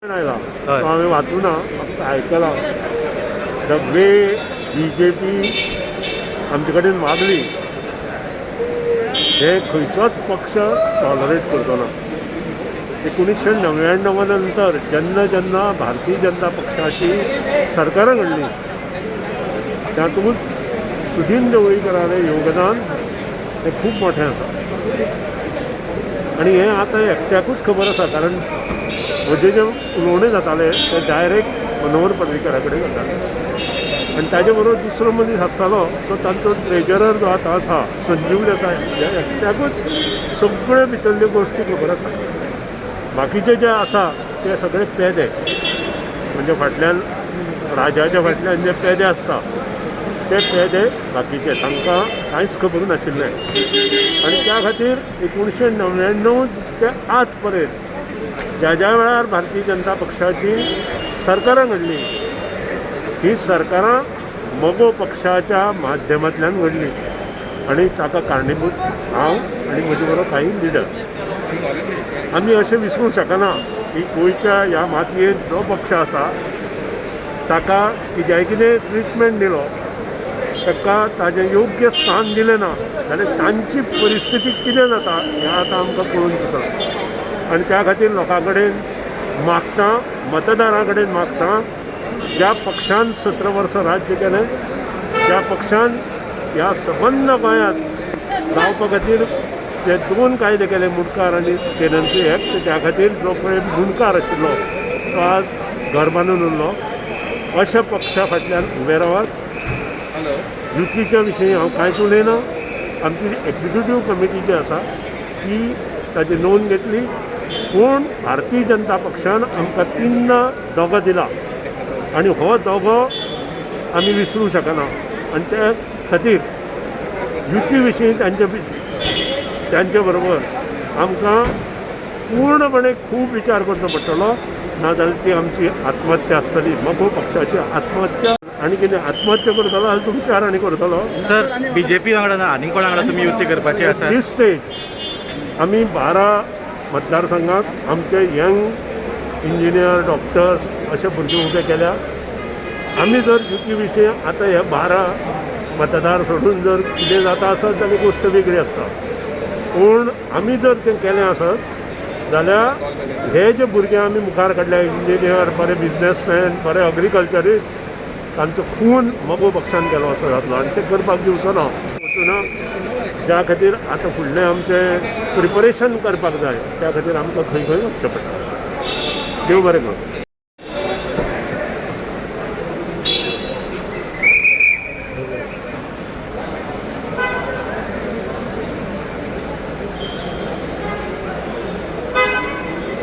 आयला तो हांवें वाचूना, फक्त आयकलां. The way BJP आमचे कडेन वागली हे खंयचोच पक्ष टॉलरेट करचो ना. 1999 नंतर जेन्ना जेन्ना भारतीय जनता पक्षाची सरकारां घडली, तातूंत सुदीन ढवळीकरालें योगदान हें खूब मोठें आसा आनी हें आतां एकट्याकूच खबर आसा, कारण म्हजें जें उलोवणें जातालें तें डायरेक्ट मनोहर पर्रीकरा कडेन जातालें आनी ताजे बरोबर दुसरो मनीस आसतालो, तो तांचो ट्रेजरर जो आतां आसा, संजीव देसाय. ह्या एकट्याकूच सगळे भितरल्यो गोश्टी खबर आसा. बाकीचे जे आसा ते सगळे पेदे, म्हणजे फाटल्यान राजाच्या फाटल्यान जे पेदे आसता ते पेदे बाकीचे, तांकां कांयच खबर नाशिल्लें. आनी त्या खातीर 1999 ते आज पर्यंत ज्या ज्या वेळार भारतीय जनता पक्षाची सरकारां घडली, ही सरकारां मगो पक्षाच्या माध्यमांतल्यान घडली आनी ताका कारणीभूत हांव आनी म्हजे बरोबर काही लिडर. आमी अशें विसरूंक शकना की गोंयच्या ह्या मातयेंत जो पक्ष आसा ताका कित्याय कितें ट्रिटमेंट दिलो, ताका ताजें योग्य स्थान दिलें ना जाल्यार तांची परिस्थिती कितें जाता हें आतां आमकां कळून चुकलां. आनी त्या खातीर लोकां कडेन मागता, मतदारां कडेन मागता, ज्या पक्षान 17 वर्सां राज्य केलें, ज्या पक्षान ह्या सबंद गोंयांत रावपा खातीर जे दोन कायदे केले, मुंडकार आनी टेनन्सी एक्ट, त्या खातीर जो पळय मुंडकार आशिल्लो तो आज घर बांदून उरलो, अशा पक्षा फाटल्यान उबे रावात. युतीच्या विशयी हांव कांयच उलयना. आमची एक्झिक्युटीव कमिटी जी आसा ती ताजी नोंद घेतली, पूण भारतीय जनता पक्षान आमकां तिन्ना दोगो दिला आनी हो दोगो आमी विसरूंक शकना. आनी त्या खातीर युती विशीं तांचे बरोबर आमकां पूर्णपणे खूब विचार करचो पडटलो, नाजाल्यार ती आमची आत्महत्या आसतली, मगो पक्षाची आत्महत्या. आनी कितें आत्महत्या करतलो जाल्यार तूं विचार आनी करतलो. सर, बीजेपी वांगडा ना आनी कोणा वांगडा तुमी युती करपाची आसा? दीस स्टेज आमी 12 मतदारसंघात आमचे यंग इंजिनियर, डॉक्टर्स अशे भुरगे उबे केल्या. आमी जर युती विशयी आतां हे 12 मतदार सोडून जर कितें जाता आसत जाल्यार गोश्ट वेगळी आसता, पूण आमी जर तें केलें आसत जाल्यार हे जे भुरगे आमी मुखार काडल्या, इंजिनियर, बरे बिजनसमॅन, बरे अग्रिकल्चरिस्ट, तांचो खून मगो पक्षान केलो असो जातलो आनी तें करपाक दिवचो ना, वचूं ना. ज्या खातीर आतां फुडलें आमचें प्रिपरेशन करपाक जाय, त्या खातीर आमकां खंय खंय वचचें पडटा. देव बरें करूं.